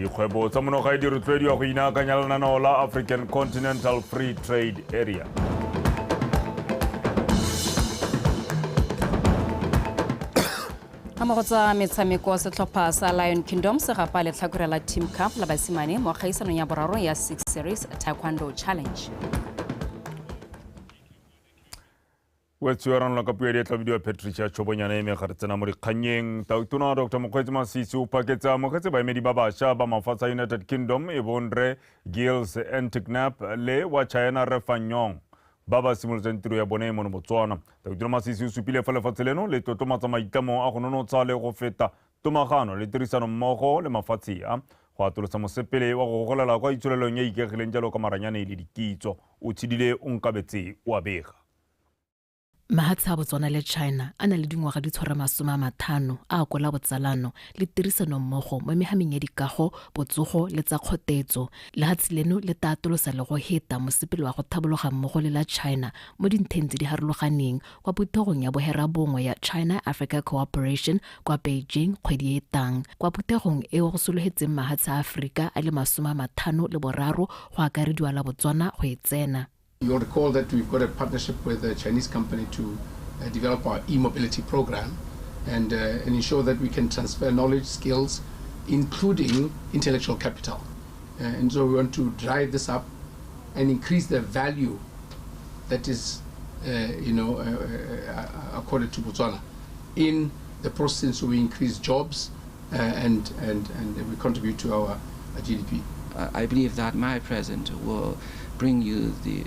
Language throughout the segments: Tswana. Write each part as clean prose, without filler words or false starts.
Dikgwebo tsa monogae di rotloediwa go inaakanya lenaneo la African Continental Free Trade Area. Ga mo go tsa metshameko, setlhopha sa Lion Kingdom se gapa letlhakore la Team Cup la basimane mo kgaisanong ya boraro ya Six Series Taekwondo Challenge. Wetso ranolwa ka puo e tla bidiwa Patricia Chobonyane mme ga re tsena mo dikgannyeng. Tautona Dr Mokgweetsi Masisi o phaketse amogetse baemedi ba bašwa ba mafatshe a United Kingdom e bong Rre Giles Enticknap le wa China Rre Fanyong ba ba simolotseng tiro ya bone mono Botswana. Tautona Masisi o supile fa lefatshe leno le tlotlomatsa maitlamo a go nonotsha le go feta tomagano le tirisano mmogo le mafatshe a go atolosa mosepele wa go gogolela kwa itsholelong e ikegileng jalo ka maranyane le dikitso. O tshedile o nkabetse o a bega. Mahatshe a Botswana le China a na le dingwaga di tshwara 50 a akola botsalano le tirisanommogo mo mehameng ya dikago, botsogo le tsa kgotetso. Lehatshe leno le ta atolosa le go heta mosepele wa go thabologa mmogo le la China mo dintheng tse di harologaneng kwa phuthegong ya boherabongwe ya China-Africa Cooperation kwa Beijing kgwedi e e tang. Kwa phuthegong eo go sologetseng mahatshe a Aforika a le 53 go akarediwa la Botswana go e tsena. You'll recall that we've got a partnership with a Chinese company to develop our e-mobility program and ensure that we can transfer knowledge, skills, including intellectual capital. And so we want to drive this up and increase the value that is accorded to Botswana. In the process, we increase jobs and we contribute to our GDP. I believe that my president will bring you the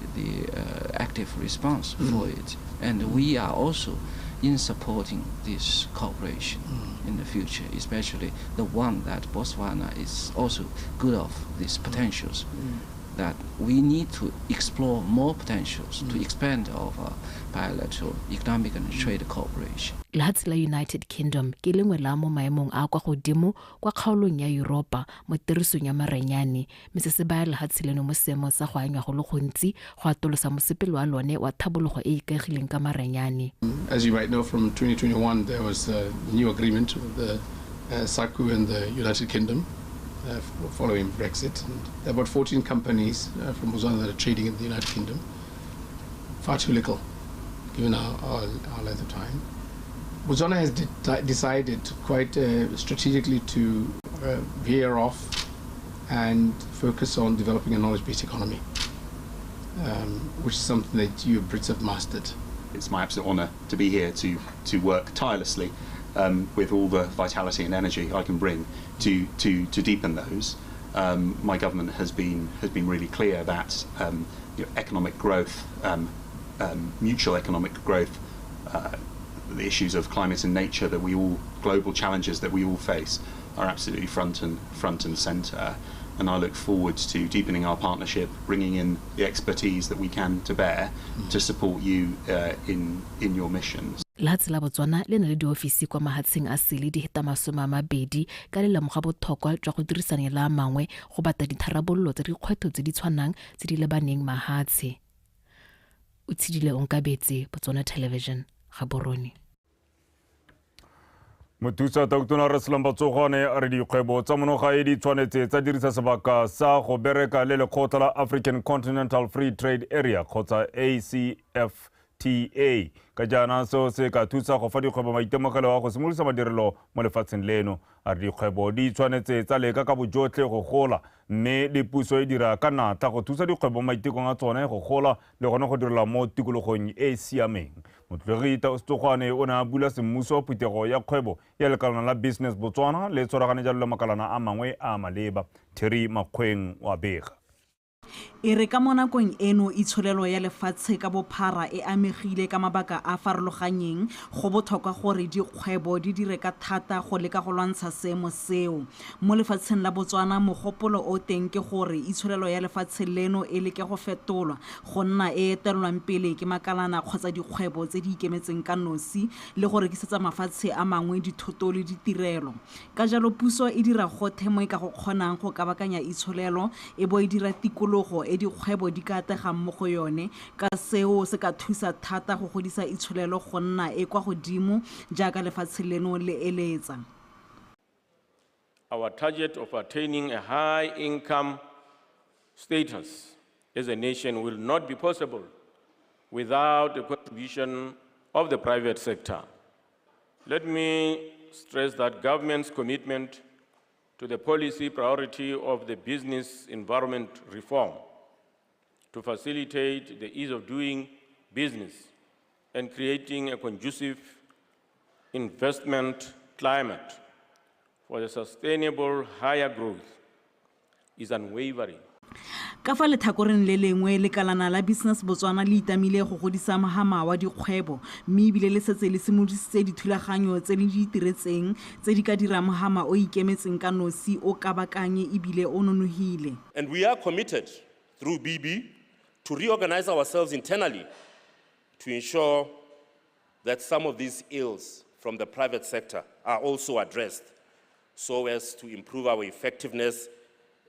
active response for it. And we are also in supporting this cooperation in the future, especially the one that Botswana is also good of, these potentials. That we need to explore more potentials to expand our bilateral economic and trade cooperation. Lehatshe la United Kingdom ke lengwe la mo maemong a kwa godimo kwa kgaolong ya Yuropa mo tirisong ya maranyane, mme se se baya lehatshe leno mo seemong sa go anywa go le gontsi go atolosa mosepele wa lone wa thabologo e e ikaegileng ka maranyane. As you might know, from 2021, there was a new agreement with the SACU and the United Kingdom following Brexit. And there are about 14 companies from Botswana that are trading in the United Kingdom. Far too little, given our length of time. Botswana has decided quite strategically to veer off and focus on developing a knowledge-based economy, which is something that you Brits have mastered. It's my absolute honour to be here to work tirelessly with all the vitality and energy I can bring to deepen those. My government has been really clear that economic growth, mutual economic growth, the issues of climate and nature that we all, global challenges that we all face, are absolutely front and centre. And I look forward to deepening our partnership, bringing in the expertise that we can to bear to support you in your missions. Lehatshe la Botswana le na le diofisi kwa mahatsheng a sele di heta 20 ka le lemoga botlhokwa jwa go dirisana le a mangwe go batla ditharabololo tsa dikgwetlho tse di tshwanang tse di lebaneng mahatshe. O tshedile Onkabetse, Botswana Television, Gaborone. Mothusa tautona Rre Sello Tsogwane a re dikgwebo tsa monogae di tshwanetse tsa dirisa sebaka sa go bereka le lekgotla la African Continental Free Trade Area kgotsa ACFTA ka jaana seo se ka thusa go fa dikgwebo maitemogelo a go simolodisa madirelo mo lefatsheng leno. A re dikgwebo di tshwanetse tsa leka ka bojotlhe go gola mme le puso e dira ka natla go thusa dikgwebo mo maitekong a tsone go gola le gone go direla mo tikologong e e siameng. Motlotlegi Tsogwane o ne a bula semmuso phuthego ya kgwebo ya lekalana la Business Botswana le tshwaragane jalo le makalana a mangwe a maleba. Terry Makgweng wa bega. E re ka mo nakong eno itsholelo ya lefatshe ka bophara e amegile ka mabaka a farologanyeng, go botlhokwa gore dikgwebo di dire ka thata go leka go lwantsha seemo seo. Mo lefatsheng la Botswana, mogopolo o teng ke gore itsholelo ya lefatshe leno e leke go fetolwa go nna e etelelwang pele ke makalana kgotsa dikgwebo tse di ikemetseng ka nosi le go rekisetsa mafatshe a mangwe dithoto le ditirelo. Ka jalo puso e dira gothe mo e ka go kgonang go kabakanya itsholelo e bo e dira tikologo e dikgwebo di ka atlegang mo go yone, ka seo se ka thusa thata go godisa itsholelo go nna e kwa godimo jaaka lefatshe leno le eletsa. Our target of attaining a high income status as a nation will not be possible without the contribution of the private sector. Let me stress that government's commitment to the policy priority of the business environment reform to facilitate the ease of doing business and creating a conducive investment climate for the sustainable higher growth is unwavering. Ka fa letlhakoreng le lengwe, lekalana la Business Botswana le itamile go godisa mohama wa dikgwebo, mme ebile le setse le simolodisitse dithulaganyo tse le di itiretseng tse di ka dirang mohama o ikemetseng ka nosi, o kabakanye ebile o nonogile. And we are committed through BB to reorganize ourselves internally to ensure that some of these ills from the private sector are also addressed so as to improve our effectiveness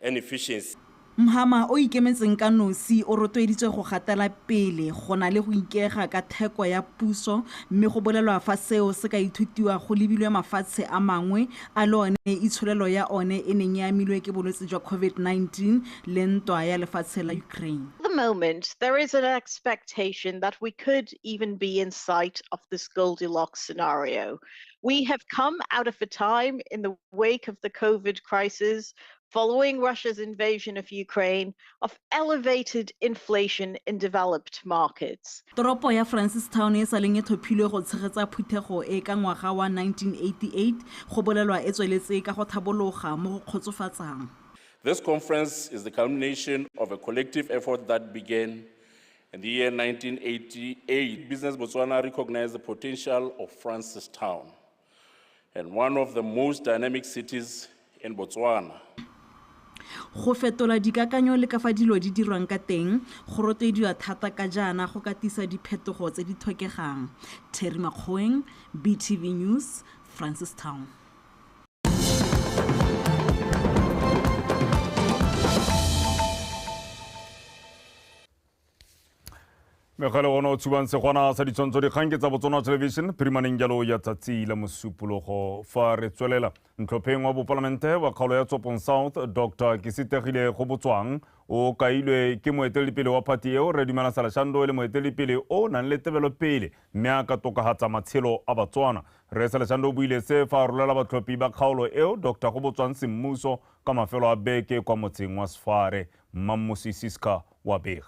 and efficiency. Mohama o ikemetseng ka nosi o rotloeditswe go gatela pele go na le go ikaega ka theko ya puso, mme go bolelwa fa seo se ka ithutiwa go lebilwe mafatshe a mangwe a le one itsholelo ya one e neng e amilwe ke bolwetse jwa COVID-19 le ntwa ya lefatshe la Ukraine. At the moment, there is an expectation that we could even be in sight of this Goldilocks scenario. We have come out of a time in the wake of the COVID crisis, following Russia's invasion of Ukraine, of elevated inflation in developed markets. Toropo ya Francistown e saleng e tlhophilwe go tshegetsa phuthego e ka ngwaga wa 1988, go bolelwa e tsweletse ka go thabologa mo go kgotsofatsang. This conference is the culmination of a collective effort that began in the year 1988. Business Botswana recognized the potential of Francistown and one of the most dynamic cities in Botswana. Go fetola dikakanyo le ka fa dilo di dirwang ka teng go rotloediwa thata ka jaana go ka tisa diphetogo tse di tlhokegang. Terry Makgoeng, BTV News, Francistown. Megale ona o tshubang segwana sa ditshwantsho dikgang ke tsa Botswana Television phirimaneng jalo ya tsatsi la mosupologo. Fa re tswelela, ntlhopheng wa bopalamente wa kgaolo ya Tswapong South, Dr Kesitegile Gobotswang o kailwe ke moeteledipele wa party eo Re Dumela Saleshando e le moeteledipele o nang le tebelopele mme a ka tokafatsa matshelo a Batswana. Re Saleshando o buile se fa a rolela batlhophi ba kgaolo eo Dr Gobotswang semmuso ka mafelo a beke kwa motseng wa Sefare. Mmamosi Siska wa bega.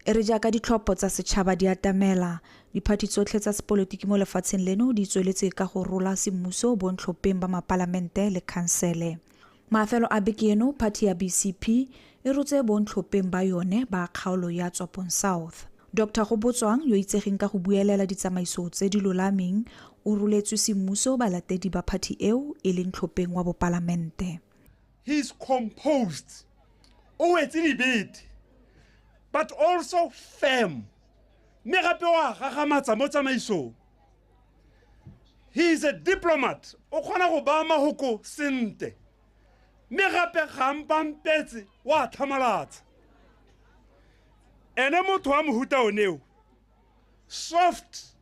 E re jaaka ditlhopho tsa setšhaba di atamela, diphathi tsotlhe tsa sepolotiki mo lefatsheng leno di tsweletse ka go rola semmuso bontlhopheng ba mapalamente le khansele. Mafelo a beke eno, phathi ya BCP e rotse bontlhopheng ba yone ba kgaolo ya Tswapong South. Dr Gobotswang, yo itsegeng ka go buelela ditsamaiso tse di lolameng, o roletswe semmuso balatedi ba phathi eo e leng tlhopheng wa bopalamente. He is composed, o wetse dibete, but also firm. Mme gape wa gagamatsa mo tsamaisong. He is a diplomat, o kgona go baya mahoko sentle. Mme gape ga mpampetse wa tlhamalatsa. Ene motho wa mohuta oneo, soft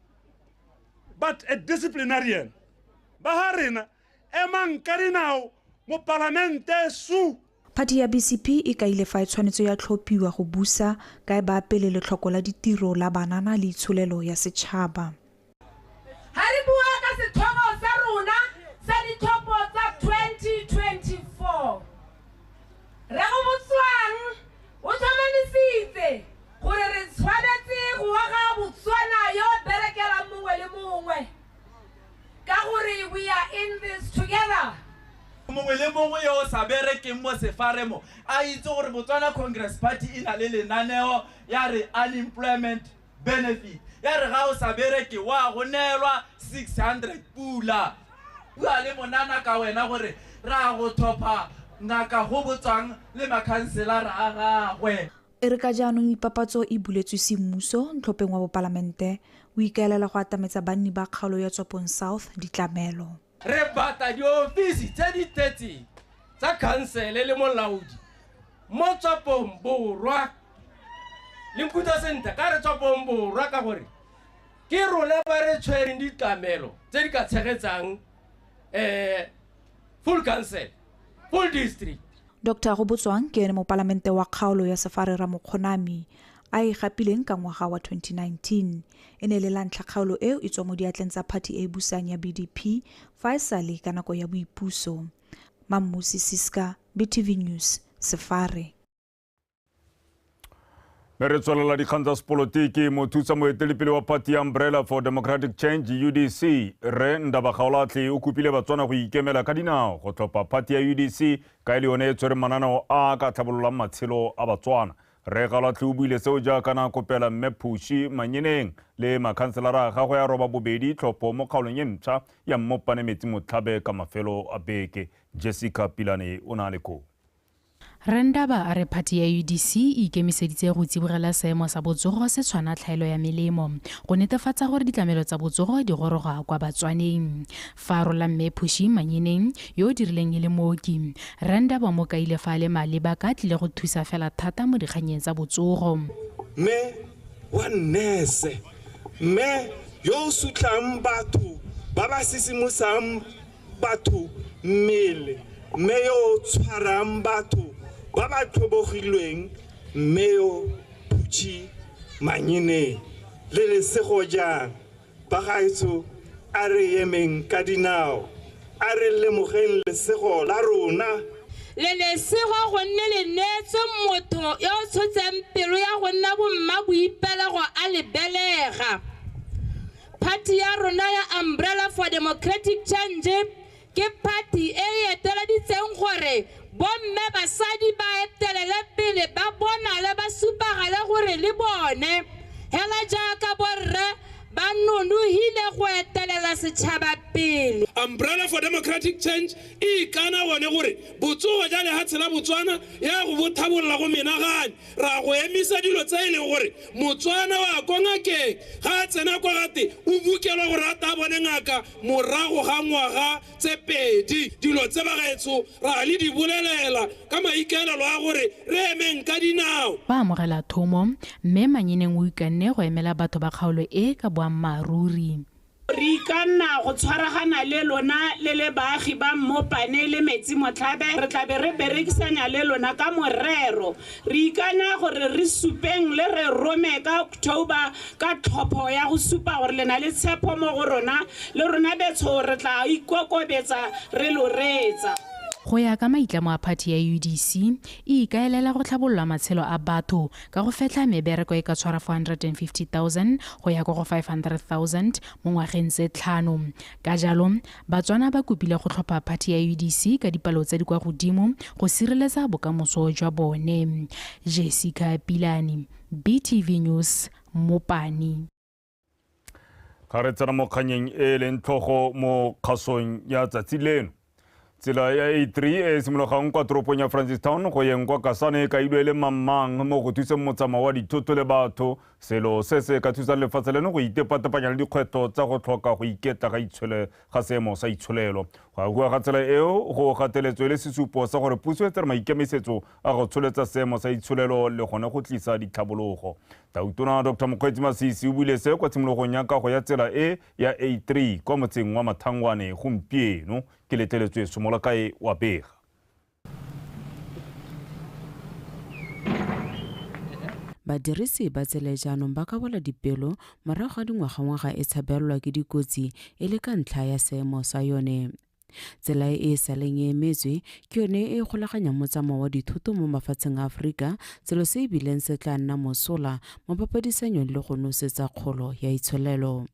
but a disciplinarian. Ba ha rena emang ka dinao mo palamente su. Phathi ya BCP e kaile fa e tshwanetse ya tlhophiwa go busa ka e ba pele letlhoko la ditiro la banana le itsholelo ya setšhaba. Ha re bua ka setlhogo sa rona sa ditlhopho tsa 2024, Re Gobotswang o tlhomamisitse gore re tshwanetse go aga Botswana yo berekelang mongwe le mongwe, ka gore we are in this together. Mongwe le mongwe yo o sa berekeng mo sefaremo a itse gore Botswana Congress Party e na le lenaneo ya re unemployment benefit, ya re ga o sa bereke wa go neelwa 600 pula. Bua le monana ka wena gore ra go thopha ngaka Gobotswang le makhanselara a gagwe. E re ka jaanong ipapatso e buletswe semmuso, ntlhopheng wa bopalamente o ikaelela go atametsa banni ba kgaolo ya Tswapong South ditlamelo. Re batla diofisi tse di tletseng tsa khansele le molaodi mo Tswapong Borwa. Le nkutlwa sentle ka re Tswapong Borwa ka gore ke rona ba re tshwereng ditlamelo tse di ka tshegetsang Full council, full district. Dr. Gobotswang ke ene mopalamente wa kgaolo ya Sefare Ramokgonami a e gapileng ka ngwaga wa 2019. E ne le la ntlha kgaolo eo e tswa mo diatleng tsa phathi e e busang ya BDP fa e sale ka nako ya boipuso. Mammusi Siska, BTV News, Sefare. Mme re tswelela dikgang tsa sepolotiki. Mothusa moeteledipele wa party ya Umbrella for Democratic Change, UDC, Rre Ndaba Gaolatlhe o kopile Batswana go ikemela ka dinao go tlhopha party ya UDC ka e le yone e tshwereng mananeo a a ka tlhabololang matshelo a Batswana. Rre Gaolatlhe o buile seo jaaka na kopela Mme Phushi Manyeneng le makhanselara a gagwe a roba bobedi tlhopho mo kgaolong e ntšha ya Mmopane Metsi Motlhabe ka mafelo a beke. Jessica Pilane o na le koo. Randaba a re phathi ya UDC e ikemiseditse go tsibogela seemo sa botsogo se tshwana tlhaelo ya melemo go netefatsa gore ditlamelo tsa botsogo di goroga kwa Batswaneng. Fa a rola Mme Phushi Manyeneng yo o dirileng e le mooki, Randaba mo kaile fa a le maleba ka tlile go thusa fela thata mo dikganyeng tsa botsogo. Mme wa nurse, mme yo o sutlang batho ba ba sisimosang batho mmele, mme yo o tshwarang batho ba ba tlhobogilweng, mme yo Phushi Manyeneng. Le lesego jang bagaetsho, a re emeng ka dinao, a re lemogeng lesego la rona. Le lesego gonne le neetswe motho yo o tshotseng pelo ya go nna bomma boipelego a le belega. Party ya rona ya Umbrella for Democratic Change ke party e e eteleditseng gore bomme basadi ba etelele pele, ba bonale, ba supagale gore le bone hela jaaka borre ba nonogile go etelela setšhaba pele. Umbrella for Democratic Change e ikana gone gore botsogo ja lehatshe la Botswana ya go bo thabolola go menagane, ra go emisa dilo tse e leng gore Motswana wa ko ngakeng ga a tsena kwa gate o bukelwa gore a ta bone ngaka morago ga ngwaga tse pedi. Dilo tse bagaetsho ra le di bolelela ka maikaelelo a gore re emeng ka dinao. Ba amogela thomo, mme Manyeneng o ikanne go emela batho ba kgaolo e ka boammaaruri. Re ikanna go tshwaragana le lona le le baagi ba Mmopane le Metsi Motlhabe, re tlabe re berekisana le lona ka morero. Re ikana gore re supeng le re rome ka October ka tlhopho ya go supa gore le na le tshepo mo go rona, le rona betsho re tla ikokobetsa re lo reetsa. Go ya ka maitlamo a phathi ya UDC, e ikaelela go tlhabolola matshelo a batho ka go fetlha mebereko e ka tshwara 450,000 go ya ko go 500,000 mo ngwageng tse tlhano. Ka jalo, Batswana ba kopile go tlhopha phathi ya UDC ka dipalo tse di kwa godimo go sireletsa bokamoso jwa bone. Jessica Pilane, BTV News, Mopani. Ga re tsena mo kganyeng e leng tlhogo mo kgasong ya tsatsi leno. Tsela ya A3 e simologang kwa toropong ya Francistown go yeng kwa Kasane e kailwe e le mamang mo go thuseng motsamao wa dithoto le batho, selo se se ka thusang lefatshe leno go itepatepanya le dikgwetlho tsa go tlhoka go iketla ga seemo sa itsholelo. Go agiwa ga tsela eo go gateletswe le sesupo sa gore puso e tsere maikemisetso a go tsholetsa seemo sa itsholelo le gone go tlisa ditlhabologo. Tautona Dr. Mokgweetsi Masisi o buile se kwa tshimologong ya kago ya tsela e ya A3 kwa motseng wa Mathangwane gompieno. Ke letleletswe Somolakae wa bega. Badirisi ba tsela jaanong ba ka bola dipelo morago ga dingwagangwaga e tshabelelwa ke dikotsi e le ka ntlha ya seemo sa yone. Tsela e e saleng e emetswe ke yone e golaganyang motsamao wa dithoto mo mafatsheng a Aforika, selo se e bileng se tla nna mosola mo papadisanyong le go nosetsa kgolo ya itsholelo.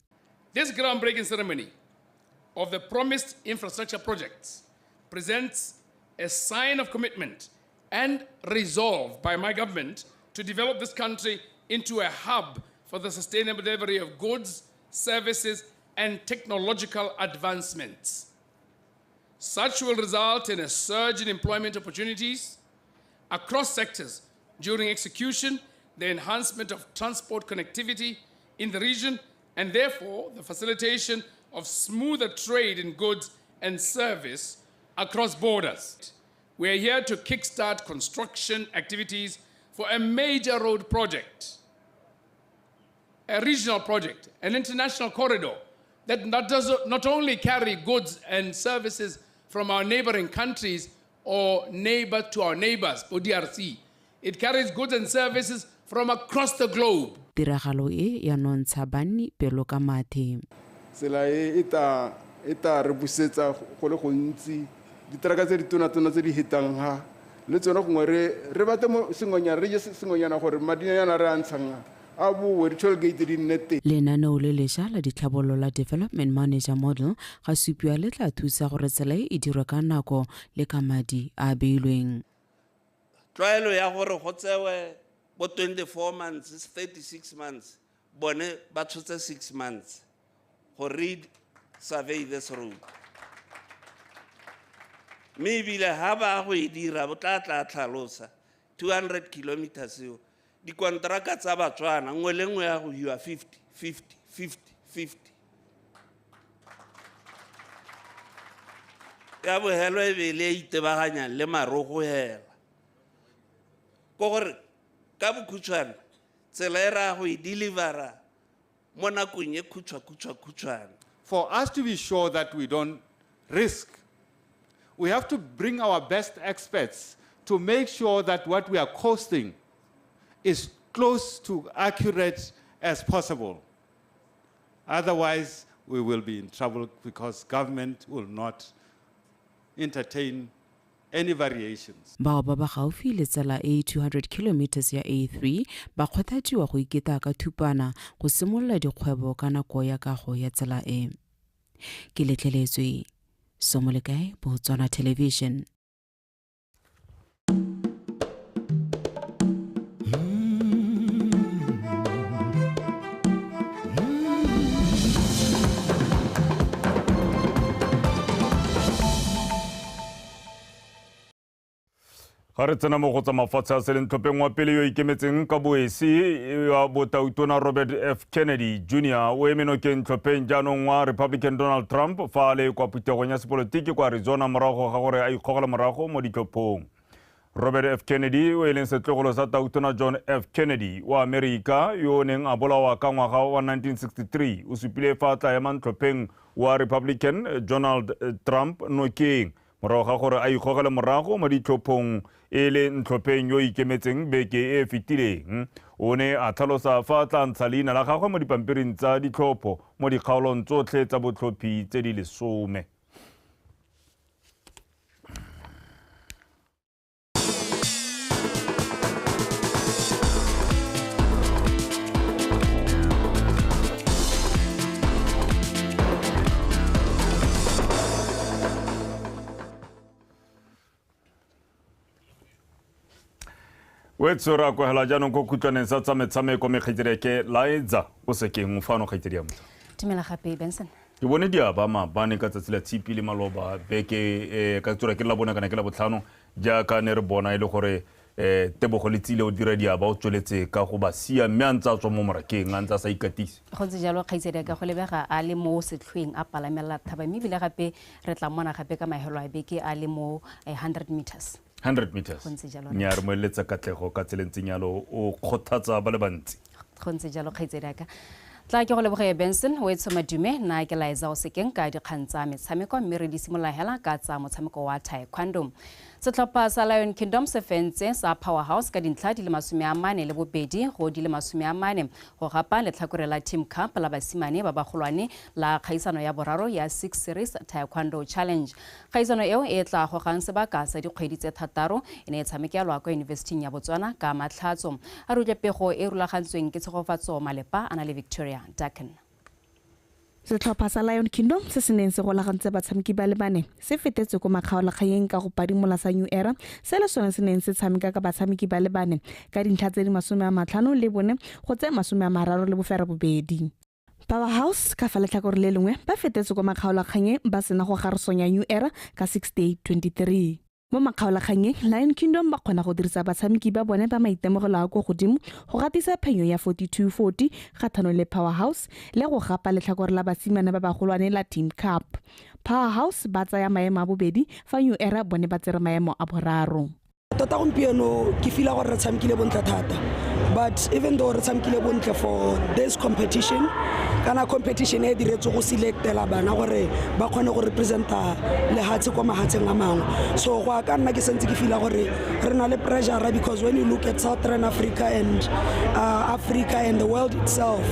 This groundbreaking ceremony of the promised infrastructure projects presents a sign of commitment and resolve by my government to develop this country into a hub for the sustainable delivery of goods, services, and technological advancements. Such will result in a surge in employment opportunities across sectors during execution, the enhancement of transport connectivity in the region, and therefore the facilitation of smoother trade in goods and service across borders. We are here to kickstart construction activities for a major road project, a regional project, an international corridor that does not only carry goods and services from our neighboring countries or neighbor to our neighbors, or DRC. It carries goods and services from across the globe. Tiragalo e ya nontsha banni pelo ka mathe. Tsela e e ta e ta re busetsa go le gontsi diteraka tse ditonatona tse di hetang ha le tsone gongwe re re batle mo sengwenyana re je sengwenyana gore madinyana re a ntshang a boe di-toll gate di nne teng. Lenaneo le lešwa la ditlhabololo la Development Manager Model ga supiwa le tla thusa gore tsela e e dirwe ka nako le ka madi a a beilweng. Tlwaelo ya gore go tsewe bo 24 months, 36 months, bone ba tshotse 6 months go read survey this road. Mme ebile ha ba go e dira bo tla tla tlhalosa 200 kilometers eo dikonteraka tsa Batswana nngwe le nngwe ya go hiwa 50 50 50 50 ya bogelo e be le e itebaganyang le marogo hela ko gore ka bokhutshwane tsela e raya go e delivera mo nakong e khutshwa-khutshwa-khutshwane. For us to be sure that we don't risk, we have to bring our best experts to make sure that what we are costing is close to accurate as possible. Otherwise, we will be in trouble because government will not entertain any variations. Bao ba ba gaufi le tsela e 200 kilometers ya A3 ba kgothadiwa go iketa ka thupana go simolola dikgwebo ka nako ya kago ya tsela e. Ke letleletswe Somolekae, Botswana Television. Ga re tsena mo go tsa mafatshe a seleng tlhopheng wa pele yo ikemetseng ka boesi wa botautona Robert F. Kennedy Jr. o eme nokeng tlhopheng jaanong wa Republican Donald Trump fa a le kwa phuthegong ya sepolotiki kwa Arizona morago ga gore a ikgogela morago mo ditlhophong. Robert F. Kennedy o e leng setlogolo sa tautona John F. Kennedy wa Amerika yo o neng a bolawa ka ngwaga wa 1963 o supile fa a tla ema ntlhopheng wa Republican Donald Trump nokeng morago ga gore a ikgogele morago mo ditlhophong e le ntlhopheng yo ikemetseng beke e e fetileng. O ne a tlhalosa fa a tla ntsha leina la gagwe mo dipampiring tsa ditlhopho mo dikgaolong tsotlhe tsa botlhophi tse di 10. Wetso ra kwahela jaanong ko khutlwaneng sa tsa metshameko mekgetsireke Laetsa o sekeng fano kgaitsedi ya motho. Dumela gape Benson. Ke bone diaba maabane ka tsatsi la tshipi le maloba beke ka tsora ke la bona kana ke la botlhano jaaka ne re bona e le gore Tebogo Letsile o dira diaba o tsweletse ka go ba sia mme a ntse a tswa mo morakeng a ntse a sa ikatise. Go ntse jalo kgaitsedi ka go lebega a le mo setlhoeng a palamela thaba mme ebile gape re tla mmona gape ka mahelo a beke a le mo 100 meters. 100 meters. Nya re mo eletsa katlego ka tseleng ntseng jalo o kgothatsa ba le bantsi. Go ntse jalo kgaitsedi ka. Tla ke go leboge Benson o etso madume na ke Laetsa o sekeng ka dikgang tsa metshameko mme re di simolola hela ka tsa motshameko wa taekwondo. Setlhopha sa Lion Kingdom se fentse sa Powerhouse ka dintlha di le 42 go di le 40 go gapa letlhakore la Team Cup la basimane ba bagolwane la kgaisano ya boraro ya 6 Series Taekwondo Challenge. Kgaisano eo e tla gogang sebaka sa dikgwedi tse 6 e ne e tshamekelwa kwa Yunibesithing ya Botswana ka Matlhatso. A re utlwe pego e rulagantsweng ke Tshegofatso Malepa a na le Victoria Dakin. Setlhopha sa Lion Kingdom se se neng se golagantse batshameki ba le bane se fetetse ko makgaolakganyeng ka go padimola sa New Era se le sone se neng se tshameka ka batshameki ba le bane ka dintlha tse di 54 go tse 38. Powerhouse ka fa letlhakore le lengwe ba fetetse ko makgaolakganyeng ba sena go garosonya New Era ka 68-23. Mo makgaolakganyeng Lion Kingdom ba kgona go dirisa batshameki ba bone ba maitemogelo a ko godimo go gatisa phenyo ya 42-40 kgatlhanong le Powerhouse le go gapa letlhakore la basimane ba bagolwane la Team Cup. Powerhouse ba tsaya maemo a bobedi fa New Era bone ba tsere maemo a boraro. Tota gompieno ke feel gore re tshamekile bontle thata. But even though re tshamekile bontle for this competition, kana competition e diretswe go selectela bana gore ba kgone go representa lehatshe kwa mahatsheng a mangwe. So go ya ka nna ke sentse ke feela gore re na le pressure, because when you look at Southern Africa and Africa and the world itself,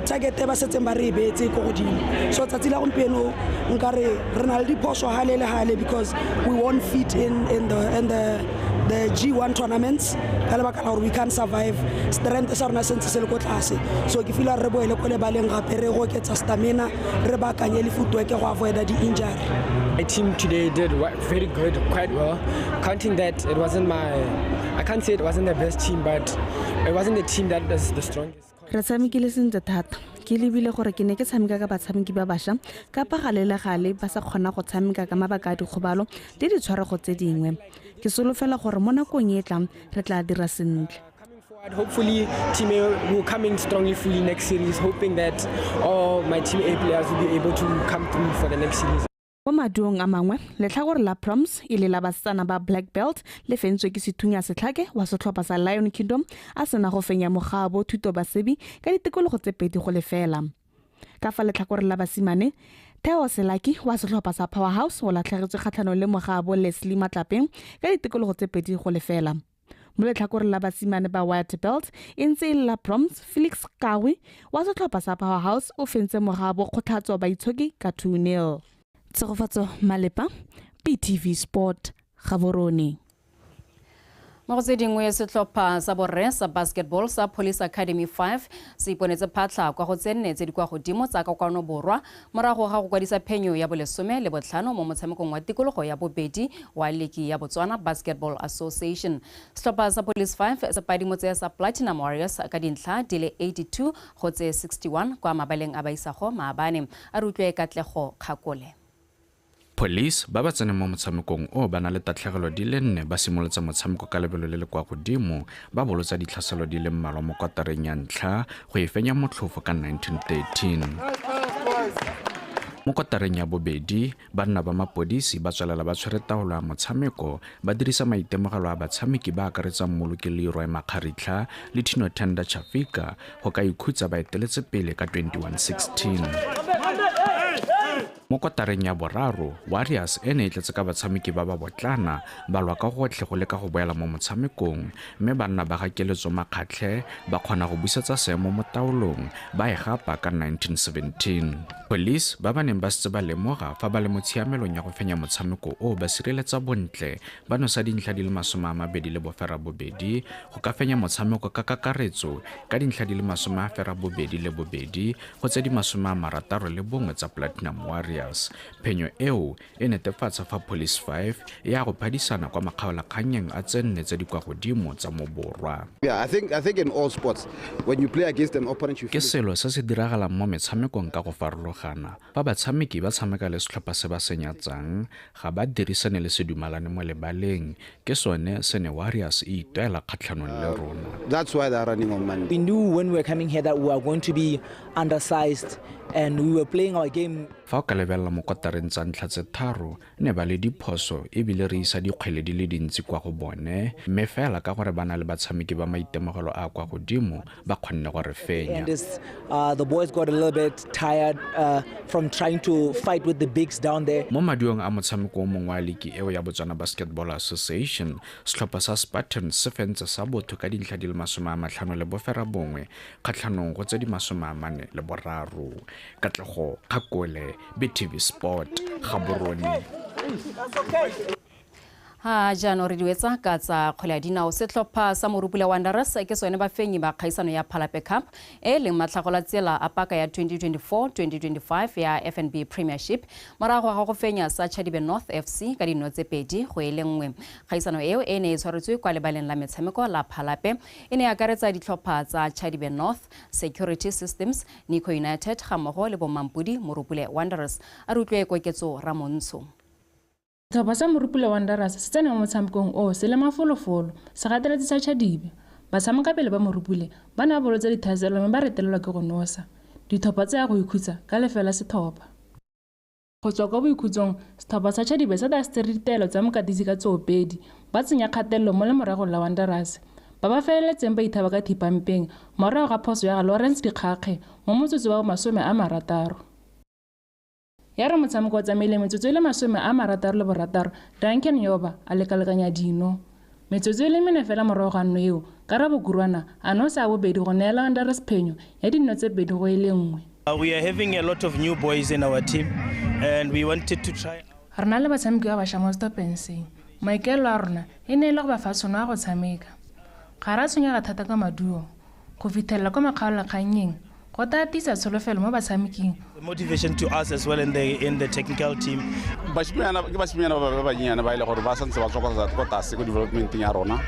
target e ba setseng ba re e beetse ko godimo. So tsatsi la gompieno nkare re na le diphoso hale le hale, because we won't fit in the G1 tournaments ka lebaka la gore we can't survive, strength sa rona sentse se le ko tlase. So ke feela re boele ko lebaleng gape, re go oketsa stamina, re baakanye le footwork go avoida di-injury. My team today did very good, quite well. Counting that it wasn't my, I can't say it wasn't the best team, but it wasn't the team that is the strongest. Re tshamekile sentle thata, ke lebile gore ke ne ke tshameka ka batshameki ba bašwa kapa gale le gale ba sa kgona go tshameka ka mabaka a dikgobalo le ditshwarego tse dingwe. Ke solofela gore mo nakong e tlang re tla dira sentle. Hopefully, Team A will come in strongly fully next series, hoping that all my Team A players will be able to come through for the next series. Mo maduong a mangwe, letlhakore la Proms e le la basetsana ba black belt le fentswe ke Sethunya Setlhake wa setlhopha sa Lion Kingdom a sena go fenya mogabo Thuto Basebi ka ditikologo tse 2-0. Ka fa letlhakore la basimane, Theo Selaki wa setlhopha sa Powerhouse o latlhegetswe kgatlhanong le mogabo Leslie Matlapeng ka ditikologo tse 2-0. Mo letlhakoreng la basimane ba white belt e ntse e le la Proms, Felix Kawe wa setlhopha sa Powerhouse o fentse mogabo Kgothatso Baitshoki ka 2-0. Tshegofatso Malepa, BTV Sport, Gaborone. Mo go tse dingwe, setlhopha sa borre sa basketball sa Police Academy 5 se iponetse phatlha kwa go tse nne tse di kwa godimo tsa Kokwano Borwa morago ga go kwadisa phenyo ya bo-15 mo motshamekong wa tikologo ya bobedi wa liki ya Botswana Basketball Association. Setlhopha sa Police 5 se padimotse sa Platinum Warriors ka dintlha di le 82 go tse 61 kwa mabaleng a Baisago maabane. A re utlwe Katlego Kgakole. Police ba ba tseneng mo motshamekong o ba na le tatlhegelo di le nne ba simolotse motshameko ka lebelo le le kwa godimo, ba bolotsa ditlhaselo di le mmalwa mo kwatareng ya ntlha go e fenya motlhofo ka 1913. Mo kwatareng ya bobedi, banna ba mapodisi ba tswelela ba tshwere taolo ya motshameko, ba dirisa maitemogelo a batshameki ba akaretsang Mmoloki Leroy Makgaritlha le Tino Tender Chafika go ka ikhutsa ba eteletse pele ka 21-16. Mo kotareng ya boraro, Warriors e ne e tletse ka batshameki ba ba botlana, ba lwa ka gotlhe go leka go boela mo motshamekong, mme banna ba ga Keletso Makgatlhe ba kgona go busetsa seemo mo taolong, ba e gapa ka 1917. Police ba ba neng ba setse ba lemoga fa ba le mo tshiamelong ya go fenya motshameko o, ba sireletsa bontle, ba nosa dintlha di le 28 go ka fenya motshameko ka kakaretso ka dintlha di le 82 go tse di 61 tsa Platinum Warriors. Phenyo eo e netefatsa fa Police 5 e ya go phadisana kwa makgaolakgannyeng a tse nne tse di kwa godimo tsa mo borwa. Yeah, I think in all sports, when you play against an opponent, you Ke selo se se diragalang mo metshamekong ka go farologana. Fa batshameki ba tshameka le setlhopha se ba se nyatsang, ga ba dirisane le se dumalane mo lebaleng. Ke sone se ne Warriors e itwela kgatlhanong le rona. That's why they're running on Monday. We knew when we were coming here that we were going to be undersized and we were playing our game. Fa o ka lebelela mo kotareng tsa ntlha tse tharo, ne ba le diphoso ebile re isa dikgwele di le dintsi kwa go bone, mme fela ka gore ba na le batshameki ba maitemogelo a kwa godimo, ba kgonne go re fenya. And the boys got a little bit tired from trying to fight with the bigs down there. Mo maduong a motshameko o mongwe wa liki eo ya Botswana Basketball Association, setlhopha sa Spartans se fentse sa Botho ka dintlha di le 59 kgatlhanong go tse di 43. Katlego Kgakole, BTV Sport, Gaborone. Ha jaanong re diwetsa ka tsa kgwele ya dinao. Setlhopha sa Morupule Wanderers ke sone bafenyi ba kgaisano ya Phalape Cup e leng matlhagola tsela a paka ya 2024-2025 ya FNB Premiership morago ga go fenya sa Chadibe North FC ka dino tse 2-1. Kgaisano eo e ne e tshwaretswe kwa lebaleng la metshameko la Phalape, e ne e akaretsa ditlhopha tsa Chadibe North, Security Systems, Nico United ga mmogo le bomampudi Morupule Wanderers. A re utlwe Koketso Ramontsho. Setlhopha sa Morupule Wanderers se tsene mo motshamekong oo se le mafolofolo, se gateletse sa Chadibe. Batshamekapele ba Morupule ba ne ba bolotsa dithaselo mme ba retelelwa ke go nosa ditlhopha tse ya go ikhutsa ka lefela setlhopha. Go tswa kwa boikhutsong, setlhopha sa Chadibe sa dastere ditaelo tsa mokatisi ka tsoopedi, ba tsenya kgatelelo mo lemoragong la Wanderers. ba ba feleletseng ba ithaba ka thipampeng morago ga phoso ya ga Lawrence Dikgakge mo motsotso wa 60. Ya re motshameko o tsamaile metsotso e le 66, Duncan Yoba a lekalekanya dino. Metsotso e le mene fela morago ga nno eo, Karabo Kurwana a nosa a bobedi go neela Wanderers phenyo ya dinno tse 2-1. We are having a lot of new boys in our team and we wanted to try. Re na le batshameki ba bašwa mo setlhopheng se. Maikaelelo a rona e ne e le go ba fa tšhono ya go tshameka. Ga re a tshwenyega thata ka maduo. Go fitlhelela kwa makgaolakgannyeng go tla tiisa tsholofelo mo batshameking. The motivation to us as well in the technical team. Bashimanyana ke bashimanyana ba ba banyenyane ba ile gore ba santse ba tswa kwa tlase ko developmenteng ya rona.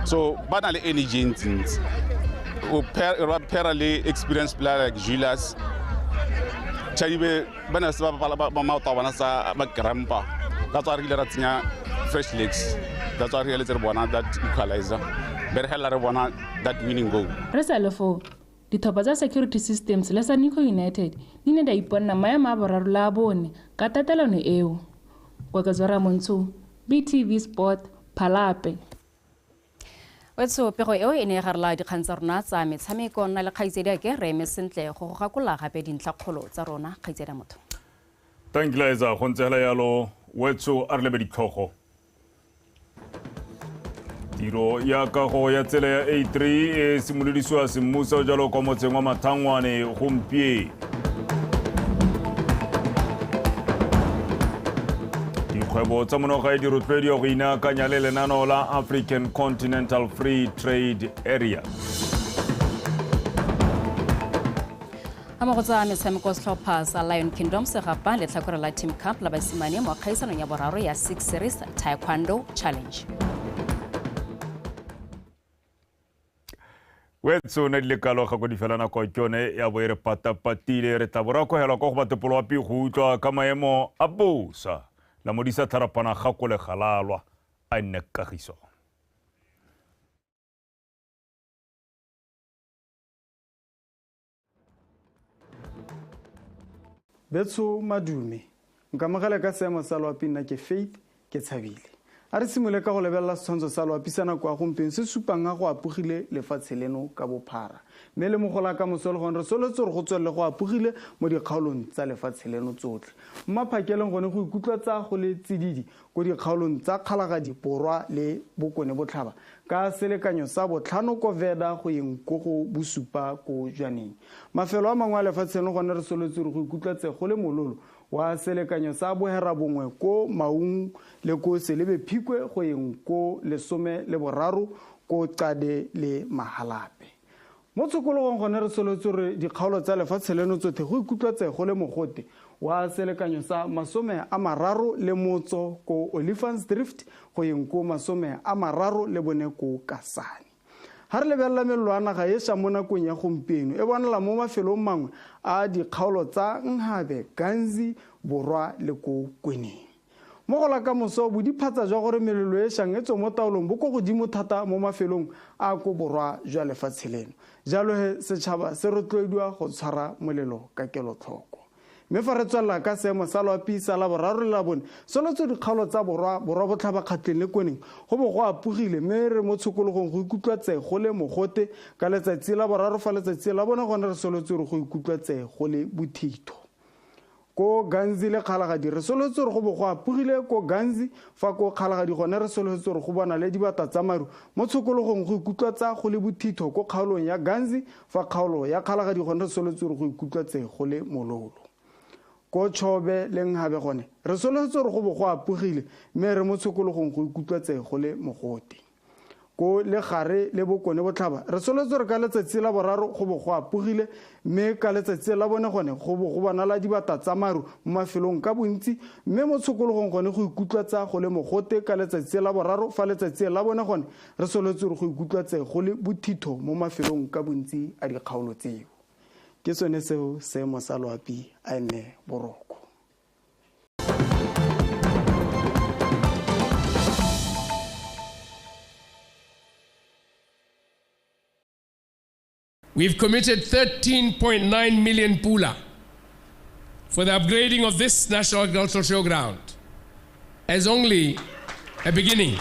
So ba na le energy e ntsintsi. O pair le experience player like Julius. Chadibe ba na se ba ba maoto a bona sa ba grampa. That's why re ile ra tsenya fresh legs. That's why re ile re bona that equalizer. Be re hela re bona that winning goal. Re sa le foo, ditlhopha tsa Security Systems le sa Nico United di ne di a iponna maemo a boraro le a bone ka tatelano eo. Koketso Ramontsho, BTV Sport, Phalape. Wetso pego eo e ne e garela dikgang tsa rona tsa metshameko. Nna le kgaitsedi ake re eme sentle go go gakolola gape dintlhakgolo tsa rona, kgaitsedi ya motho. Thank you, Liza. Go ntse hela yalo, wetso a re lebe ditlhogo. Tiro ya kago ya tsela ya A3 e simolodisiwa semmuso jalo kwa motseng wa Mathangwane gompieno. Dikgwebo tsa monogae di rotloediwa go inaakanya le lenaneo la African Continental Free Trade Area. Ga mo go tsa metshameko, setlhopha sa Lion Kingdom se gapa letlhakore la Team Cup la basimane mo kgaisanong ya boraro ya Six Series Taekwondo Challenge. Wetso ne di le kalo ga go di fela nako ke yone ya bo e re patapatile. Re tla bora kohelwa kwa go batepolo wa go utlwa ka maemo a bosa. La modisa tharapana ga kole galalwa a nne kagiso. Betso madume, nkamogela ka seemo sa loapi nna ke Faith ke tshabile. A re simole ka go lebelela setshwantsho sa loapi sa nako ya gompieno se supang ga go apogile lefatshe leno ka bophara. Mme le mogola ka moso le gone re soletse gore go tswelele go apogile mo dikgaolong tsa lefatshe leno tsotlhe. Mo maphakeleng gone go ikutlwa tsa go le tsididi ko dikgaolong tsa Kgalagadi Borwa le Bokone Botlhaba ka selekanyo sa 5 ko Veda go yeng ko go 7 ko Jwaneng. Mafelo a mangwe a lefatshe leno gone re soletse gore go ikutlwa tse go le mololo wa selekanyo sa 9 ko Maung le ko Selebe Phikwe go yeng ko 13 ko Qade le Mahalape. Mo tshokologong gone re soletse gore dikgaolo tsa lefatshe leno tsotlhe go ikutlwa tse go le mogote wa selekanyo sa 33 ko Olifants Drift go yeng ko 34 ko Kasane. Ha re lebelela mello ya naga e ša mo nakong ya gompieno e bonala mo mafelong mangwe a dikgaolo tsa Nhabe, Ganzi, Borwa le ko Kweneng. Mo go la ka moso bodiphatsa jwa gore melelo e šang e tswe mo taolong bo ko godimo thata mo mafelong a ko borwa jwa lefatshe leno. Jalo he setšhaba se rotloediwa go tshwara molelo ka kelotlhoko. Mme fa re tswelela ka seemo sa loapi sa la boraro le la bone, solotse dikgaolo tsa Borwa, Borwa Botlhaba, Kgatleng le Kweneng go bo go apogile, mme re mo tshokologong go ikutlwa tse go le mogote ka letsatsi la boraro. Fa letsatsi la bone gone re solotse gore go ikutlwa tse go le bothitho. Ko Ganzi le Kgalagadi re solotse gore go bo go apogile ko Ganzi, fa ko Kgalagadi gone re solotse gore go bona le dibata tsa maru. Mo tshokologong go ikutlwa tsa go le bothitho ko kgaolong ya Ganzi, fa kgaolo ya Kgalagadi gone re solotse gore go ikutlwa tse go le mololo. Ko Chobe le Nhabe gone re solotse gore go bo go apogile, mme re mo tshokologong go ikutlwa tse go le mogote. Ko Legare le Bokone Botlhaba re solotse gore ka letsatsi la boraro go bo go apogile, mme ka letsatsi la bone gone go bo go bonala dibata tsa maru mo mafelong ka bontsi, mme mo tshokologong gone go ikutlwa tsa go le mogote ka letsatsi la boraro. Fa letsatsi la bone gone re solotse gore go ikutlwa tse go le bothitho mo mafelong ka bontsi a dikgaolo tseo. Ke sone seo seemo sa loapi a nne boroko. We've committed 13.9 million pula for the upgrading of this National Agricultural Showground as only a beginning.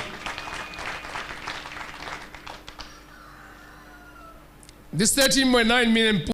This 13.9 million